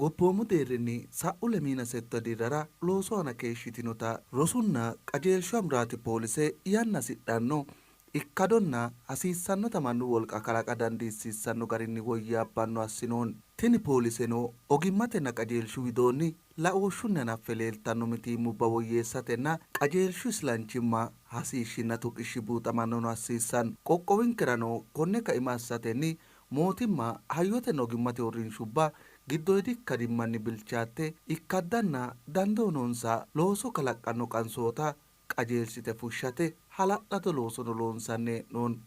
Gobboomu deerrinni sa'u lemiina sette dirrara loosu aana keeshshitinota rosunna qajeelshu amuraati poolise yanna hasidhanno ikkadonna hasiissannota mannu wolqa kalaqa dandiissiissanno garinni woyyaabbanno assinoonni. Tini pooliseno ogimmatenna qajeelshu widoonni laooshshunni hanaffe leeltanno mitiimmubba woyyeessatenna qajeelshu islanchimma hasiishshinna tuqishshi buuxamannono assiissanno. Qoqqowinkerano konne kaima assatenni mootimma hayyotenna ogimmate uurrinshubba giddoyidi ikkadimmanni bilchaatte ikkaddanna dandoo noonsa looso kalaqqanno qansoota qajeelsite fushshate hala'lado loosono loonsanni hee'noonni.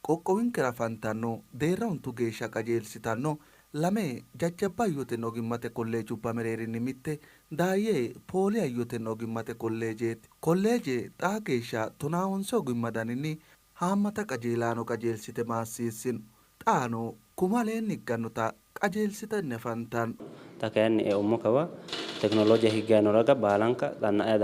Qoqqowinkera afantanno deerra ontu geeshsha qajeelsitanno lame jajjabba hayyotenna ogimmate kolleejubba mereerinni mitte Daayye Pooli hayyotenna ogimmate kolleejeeti. Kolleeje xaa geeshsha tonaa honse ogimma daninni haammata qajeelaano qajeelsite maassiissino. Xaano kuma aleenni higgannota qajeelsitanni afantanno. Xa kayinni eummo kawa tekinolooje higgayi noo raga baalanka xannae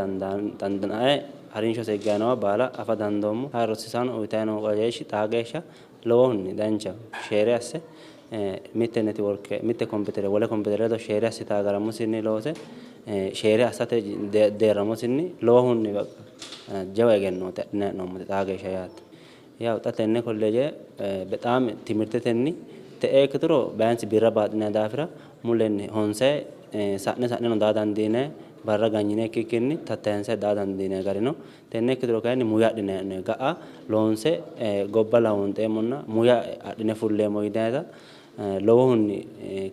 xannae harinshose higgayi noowa baala afa dandoommo. Rosiisaano uyitayi noo qajeelshi xaa geeshsha lowohunni danchaho. Sheere asse mitte netiworke mitte kompiitere wole kompiitere ledo sheere assitaa gara musinni loose sheere assate deerramosinni lowohunni jawa egennooti adhinayi hee'noommoti xaa geeshsha yaate. Yaw xa tenne kolleeje bexaami timirtetenni te'ee ikkituro biyansi birra baaxxinanni daafira mulenni honse sa'ne sa'neno daa dandiinanni barra ganyine ikkikkinni tattayinse daa dandiinanni gari no. Tenne ikkituro kayinni muya adhinayi hee'noonni ga'a loonse gobba lawonxeemmonna muya adhine fulleemmo yinayita lowohunni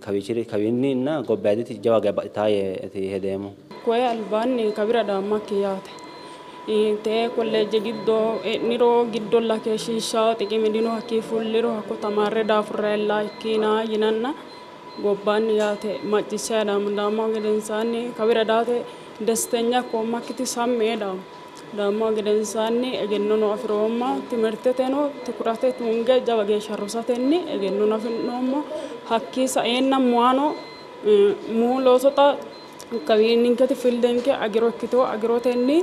kawiichiri kawiinninna gobbayiditi jawa geya baxxitaa yeeti hedeemmo. Koye albaanni kawira daammakki yaate. Tee kolleejje giddo e'niro giddolla keeshshiishshawo xiqime dino, hakkii fulliro hakko tamaarre daafurrayilla ikkiina yinanna gobbaanni yaate macciishshayi daammo. Daammahu gedensaanni kawira daate destenya ikkoommakkiti sammi yee daammo. Daammahu gedensaanni egennono afi'roomma, timirteteno tukurate tunge jawa geeshsha rosatenni egennono afi'noommo. Hakkii saeenna muano muu looso xa kawii ninketi fildenke agiro ikkito agirotenni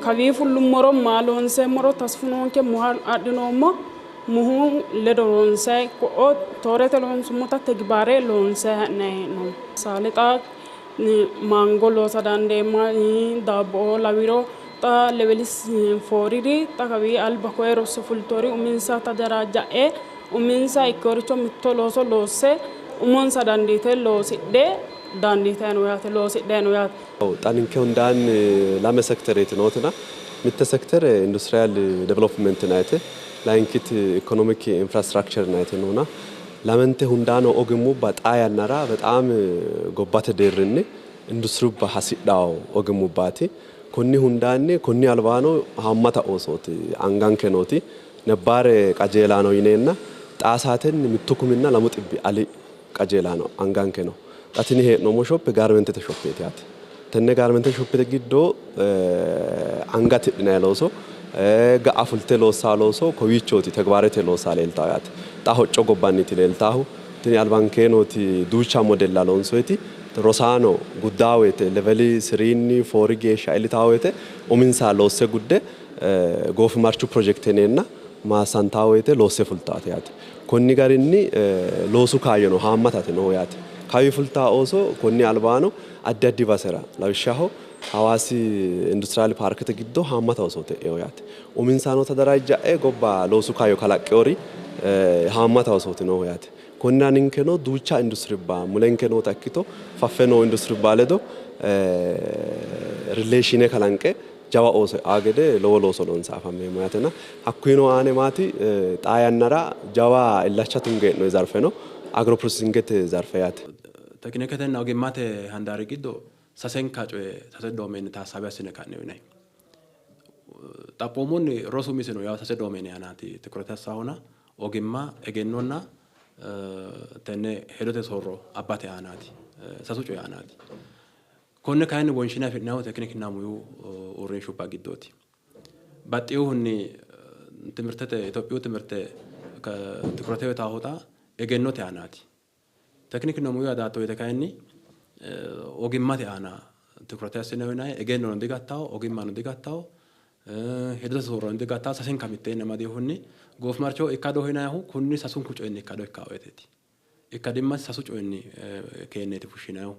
kawii fullummoro maa loonseemmoro tasfu noonke muha adhinoommo. Muhu ledo loonsayi ko'o toorete loonsummota tegibaare loonsayi ha'nayi hee'noommo. Saale xa maango loosa dandeemma, daabbo lawiro xa level fooriri xa kawii alba koye rosse fultori uminsa tadaraajja'e uminsa ikkeworicho mitto looso loosse umonsa dandiite loosidhe dandiitayi no yaate, loosidhayi no yaate. Xa ninke hundaanni lame sektereeti nootina mitte sektere industrial development yinayite, layinkiti economic infrastructure yinayite noona lamente hundaa noo ogimmubba xaa yannara bexaami gobbate deerrinni industirubba hasidhawo ogimmubbaati. Konni hundaanni konni albaano haammata oosooti anganke nooti nebbaare qajeelaano yineenna xaa saatenni mittu kuminna lamu xibbi ali qajeelaano anganke no. Xa tini hee'noommo shoppe gaarmentete shoppeeti yaate. Tenne gaarmentete shoppete giddo anga tidhinanni looso ga'a fulte loossaa looso kowiichooti tegibaarete loossa leeltawo yaate. Xa hocco gobbanniti leeltaahu tini albankee nooti duucha modella loonsoyiti rosaano guddaa woyte leveli siriinni foori geeshsha iillitaa woyte uminsa loosse gudde goofimarchu pirojekte yineenna maassantaa woyte loosse fultaate yaate. Konni garinni loosu kaayyono haammatate noo yaate. Kawi fultaa ooso konni albaano addi addi basera lawishshaho Hawaasi Industiriyaale Paarkete giddo haammata oosooti e'ewo yaate. Uminsano tadarajja'e gobba loosu kaayyo kalaqqewori haammata oosooti noohu yaate. Konnira ninkeno duucha industiribba mulenke noota ikkito faffe noo industiribba ledo rileeshiine kalanqe jawa ooso e'aa gede lowo looso loonse afammeemmo yaatena hakkuyino aane maati xaa yannara jawa illacha tunge hee'noonni zarfe no agro processingete zarfe yaate. Tekiniketenna ogimmate handaari giddo sasenka coye sase doomeeni taassaabi assine ka'ne uyinanni. Xaphoomunni rosu umisino yawo sase doomeeni aanaati tukurete assaahuna ogimma, egennonna tenne hedote soorro abbate aanaati, sasu coyi aanaati. Konne kayinni wonshine afi'nannihu tekinikinna muyu uurrinshubba giddooti. Baxxinohunni timirtete Itophiyu timirte tukurete uyitaahuta egennote aanaati. Tekinikinna muyu adaatto woyte kayinni ogimmate aana ትኩረት assine uyinanni. Egennono digattawo, ogimmano digattawo, hedote soorrono digattawo. Sasenka mitteenni amadinohunni goofimarchoho ikkado yinannihu kunni sasunku coyinni ikkado ikkanno woyteeti. Ikkadimma sasu coyinni keenneeti fushshinannihu.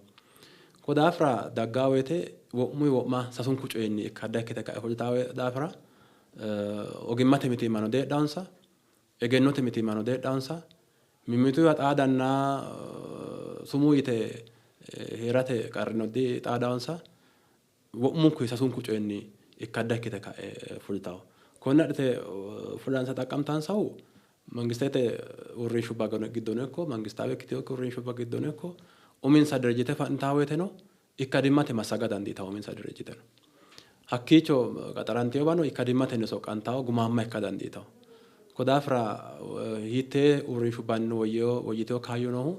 Ko daafira daggaa woyte wo'muyi wo'ma sasunku coyinni ikkadda ikkite ka'e fultawo daafira ogimmate mitiimmano diheedhawonsa, egennote mitiimmano diheedhawonsa, mimmituyiwa xaadanna sumuu yite heerate qarrino dixaadawonsa, wo'munku sasunku coyinni ikkadda ikkite ka'e fultawo. Konne adhite fulansa xaqqamtansahu mangistete uurrinshubba giddono ikko mangistaawe ikkitinokki uurrinshubba giddono ikko uminsa dirijjite fa'nitawo woyteno ikkadimmate massaga dandiitawo uminsa dirijjiteno. Hakkiicho qaxarantewano ikkadimmatenni soqqantawo gumaamma ikka dandiitawo. Ko daafira hiittee uurrinshubbanni woyyitewo kaayyo noohu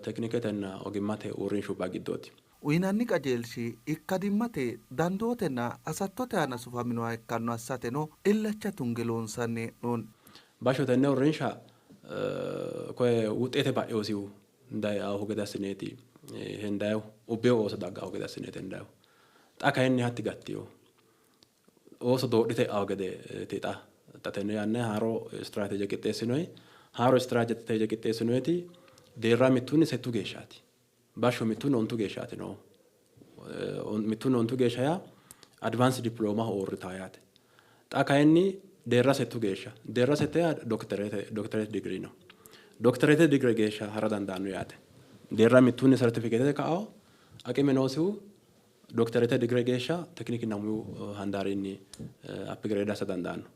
tekiniketenna ogimmate uurrinshubba giddooti. Uyinanni qajeelshi ikkadimmate, dandootenna hasattote aana sufaminoha ikkanno assateno illacha tunge loonsanni hee'noonni. Bashsho tenne uurrinsha koye wuxxeete ba'ewosihu dayahu gede assineeti hendayihu, ubbeyo ooso daggahu gede assineeti hendayihu. Xa kayinni hatti gattiyo ooso doodhite e'awo gedeeti xa xa tenne yanna haaro istiraateeje qixxeessinoyi. Haaro istiraateeje qixxeessinoyiti deerra mittunni settu geeshshaati. Bashsho mittunni ontu geeshshaati noohu. Mittunni ontu geeshsha yaa advance diploomaho uurritaa yaate. Xa kayinni deerra settu geeshsha. Deerra sette yaa dokiterete digiri no. Dokiterete digire geeshsha hara dandaanno yaate. Deerra mittunni sertifikeetete ka'awo aqime noosihu dokiterete digire geeshsha tekinikinna muyu handaarinni upgrade assa dandaanno.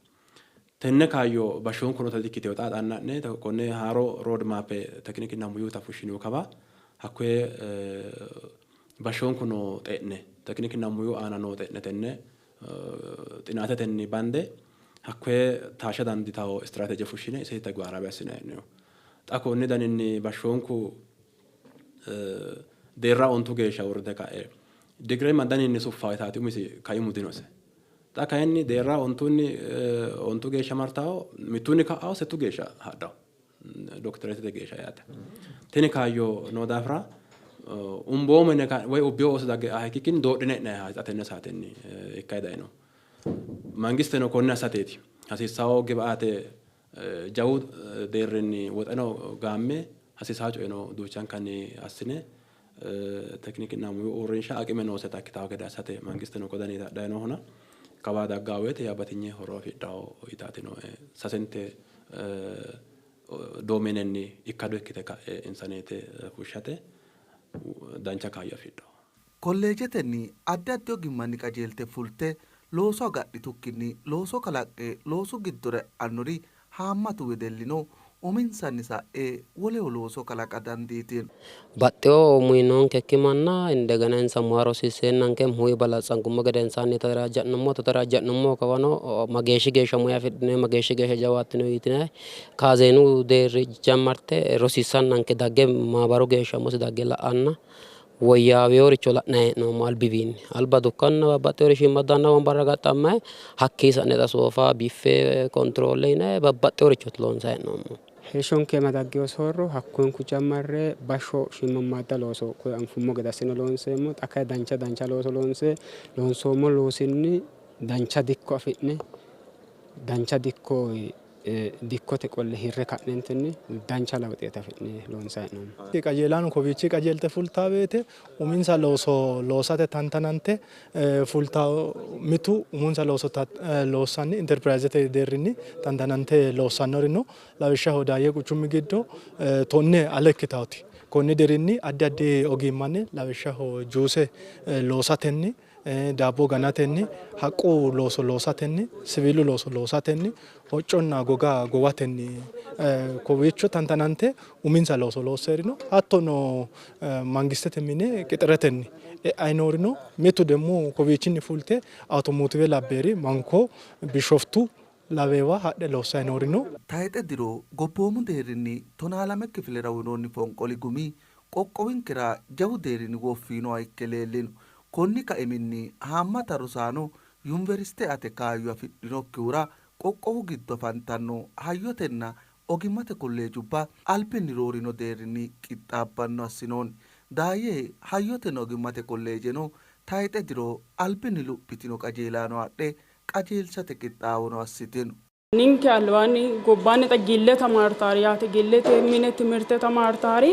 Tenne kaayyo bashshoonku noota dikkiteyo xa xaanna'ne konne haaro road map tekinikinna muyuta fushshinihu kawa hakkoye bashshoonku noo xe'ne tekinikinna muyu aana noo xe'ne tenne xinaatetenni bande hakkoye taashsha dandiitawo istiraateeje fushshine ise tegibaaraawe assinayi hee'noyihu. Xa konni daninni bashshoonku deerra ontu geeshsha uurrite ka'e digire ma daninni suffawo yitaati umisi kaimu dinose. Xa kayinni deerra ontunni ontu geeshsha martawo, mittunni ka'awo settu geeshsha hadhawo, dokitereetete geeshsha yaate. Tini kaayyo noo daafira umboomo yine woy ubbiyo ooso dagge e'aha ikkikkinni doodhine e'nayiha xa tenne saatenni ikkayi dayino. Mangisteno konne assateeti hasiissawo gibaate jawu deerrinni woxeno gaamme hasiisawo coyeno duuchankanni assine tekinikinna muyu uurrinsha aqime nooseta ikkitawo gede assate mangisteno ko daniiti hadhayi noohuna kawaa daggaa woyte yaa batinye horo afidhawo yitaati nooe. Sasente doomeenenni ikkado ikkite ka'e insaneete fushshate dancha kaayyo afidhawo. Kolleejetenni addi addi ogimmanni qajeelte fulte looso agadhitukkinni looso kalaqqe loosu giddora e'annori haammatu wedellino uminsanni sa'e woleho looso kalaqa dandiitino. Baxxewo muyi noonkekki manna indegena insa muya rosiisseennanke muyi balaxangummo gedensaanni tadaraajja'nummo tadaraajja'nummo kawano mageeshshi geeshsha muya afidhinoyi mageeshshi geeshsha jawaattinoyi yitinayi kaazeenu deerri jammarte rosiissannanke dagge maabaru geeshsha umosi dagge la'anna woyyaaweworicho la'nayi hee'noommo albiwiinni. Alba dukkanna babbaxxewori shiimmaddaanna wonbarra gaxxammayi hakkii sa'ne xa soofa, biffe, kontiroole yinayi babbaxxeworichooti loonsayi hee'noommo. Heeshshonke iima daggino soorro hakkunku jammarre bashsho shiimammaadda looso koye anfummo gede assine loonseemmo. Xa kayi dancha dancha looso loonse loonsoommo loosinni dancha dikko afi'ne dancha dikko dikkote qolle hirre ka'neentinni dancha lawuxeete afi'ne loonsanni hee'noommo. Qajeelaano kowiichi qajeelte fultaa woyte uminsa looso loosate tantanante fultawo, mitu uminsa looso loossanni interpirayizete deerrinni tantanante loossannori no. Lawishshaho Daayye quchumi giddo 10 ale ikkitawoti konni dirinni addi addi ogimmanni lawishshaho juuse loosatenni, daabbo ganatenni, haqqu looso loosatenni, siwiilu looso loosatenni, hocconna goga gowatenni kowiicho tantanante uminsa looso loosserino. Hattono mangistete mine qixiretenni e'ayi noorino, mitu demmo kowiichinni fulte awutomotive labbeeri manko Bishoftu lawewa hadhe loossayi noorino. Tayixe diro gobboomu deerrinni 12 kifilera uyinoonni fonqoli gumi qoqqowinkera jawu deerrinni woffi yiinoha ikke leellino. Konni kaiminni haammata rosaano yuniversite eate kaayyo afidhinokkihura qoqqowu giddo afantanno hayyotenna ogimmate kolleejubba albinni roorino deerrinni qixxaabbanno assinoonni. Daayye hayyotenna ogimmate kolleejeno Tayxe diro albinni luphitino qajeelaano adhe qajeelsate qixxaawono assitino. Ninke albaanni gobbaanni xa gille tamaartaari yaate, gillete mine timirte tamaartaari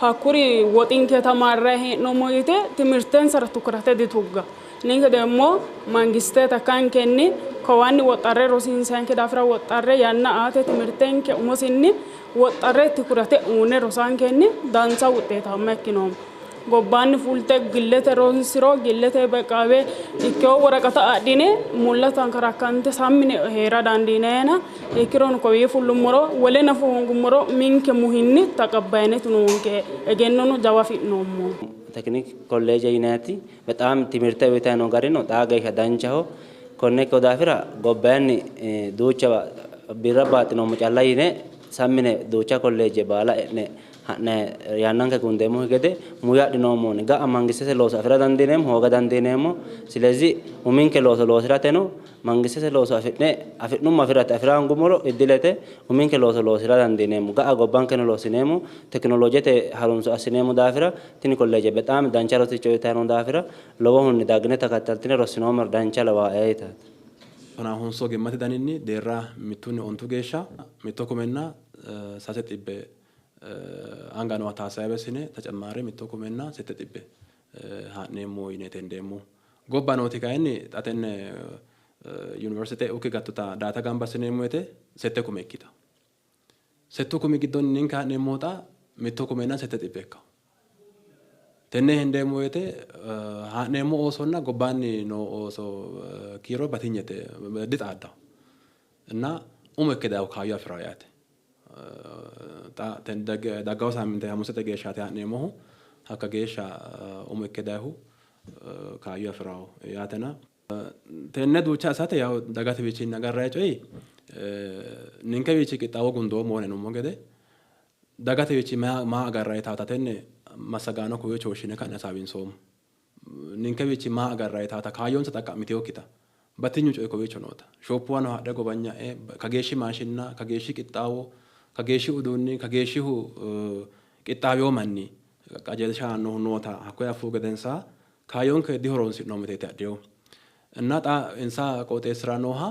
hakkuri woxinke tamaarrayi hee'noommo yite timirtensara tukurate ditugga. Ninke ደግሞ mangiste takkankenni kowaanni woxxarre rosiinsanke daafira woxxarre yanna aate timirtenke umosinni woxxarre tukurate uune rosankenni dancha wuxeetamma ikkinoommo. Gobbaanni fulte gillete ronsiro gillete beqawe ikkewo woraqata adhine mulla tankarakkante sammine heera dandiinayena ikkirono kowii fullummoro wole nafu hoongummoro minke muhinni taqabbayinetu noonke egennono jawa afi'noommo. Teknik kolleeje yinayiti በጣም ትምህርተ uyitayi noo garino xaa geeshsha danchaho. Konne ikkino daafira gobbaanni duucha birra baaxxinoommo calla yine sammine duucha kolleeje baala e'ne ha'ne yannanke gundeemmokki gede muya adhinoommoni ga'a mangistete looso afira dandiineemmo hooga dandiineemmo. ስለዚህ uminke looso loosirateno mangistete looso afi'ne afi'nummo afirate afira hoongummoro iddilete uminke looso loosira dandiineemmo. Ga'a gobbankeno loosineemmo, tekinoloojete harunso assineemmo daafira tini kolleeje በጣም dancha rosicho uyitayi noo daafira lowohunni daggine takattaltine rossinoommero dancha lawaae yitaate. Tonaa honsu ogimmate daninni deerra 1-9 geeshsha 1,300 anga nooha taasaawe assine ተጨማሪ 1,600 ha'neemmo yineeti hendeemmohu. Gobba nooti kayinni xa tenne yuniversite e'ukki gattuta daata gamba assineemmo woyte 7,000 ikkita. 7,000 giddonni ninke ha'neemmohu xa 1,700 ikkawo. Tenne hendeemmo woyte ha'neemmo oosonna gobbaanni noo ooso kiiro batinyete dixaaddawo እና umo ikke dayo kaayyo afirawo yaate. Xa daggawo saamminte hamusete geeshshaati ha'neemmohu, hakka geeshsha umo ikke dayihu kaayyo afirawo yaatena. Tenne duucha assate yaw dagatewiichinni agarrayi coyi ninkewiichi qixxaawo gundoommo wone gede dagatewiichi maa agarrayi taata tenne massagaano kowiicho woshshine ka'ne hasaawinsoommo. Ninkewiichi maa agarrayi taata kaayyonsa xaqqa'miteyokkita batinyu coyi kowiicho noota. Shooppuwano hadhe gobanya'e kageeshshi maashinna, kageeshshi qixxaawo, kageeshshi uduunni, kageeshshihu qixxaaweyo manni qajeelsha aannohu noota hakkoye affuhu gedensaa kaayyonke dihoronsi'noommo yiteeti adhiyohu. እና xa insa qooxeessira nooha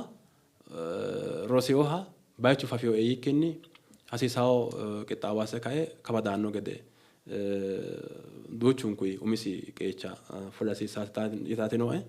rosiyoha bayichu fafiyo eeyikkinni hasiisawo qixxaawo asse kae kawa daanno gede duuchunkuyi umisi qeecha fula hasiissaati yitaati nooe.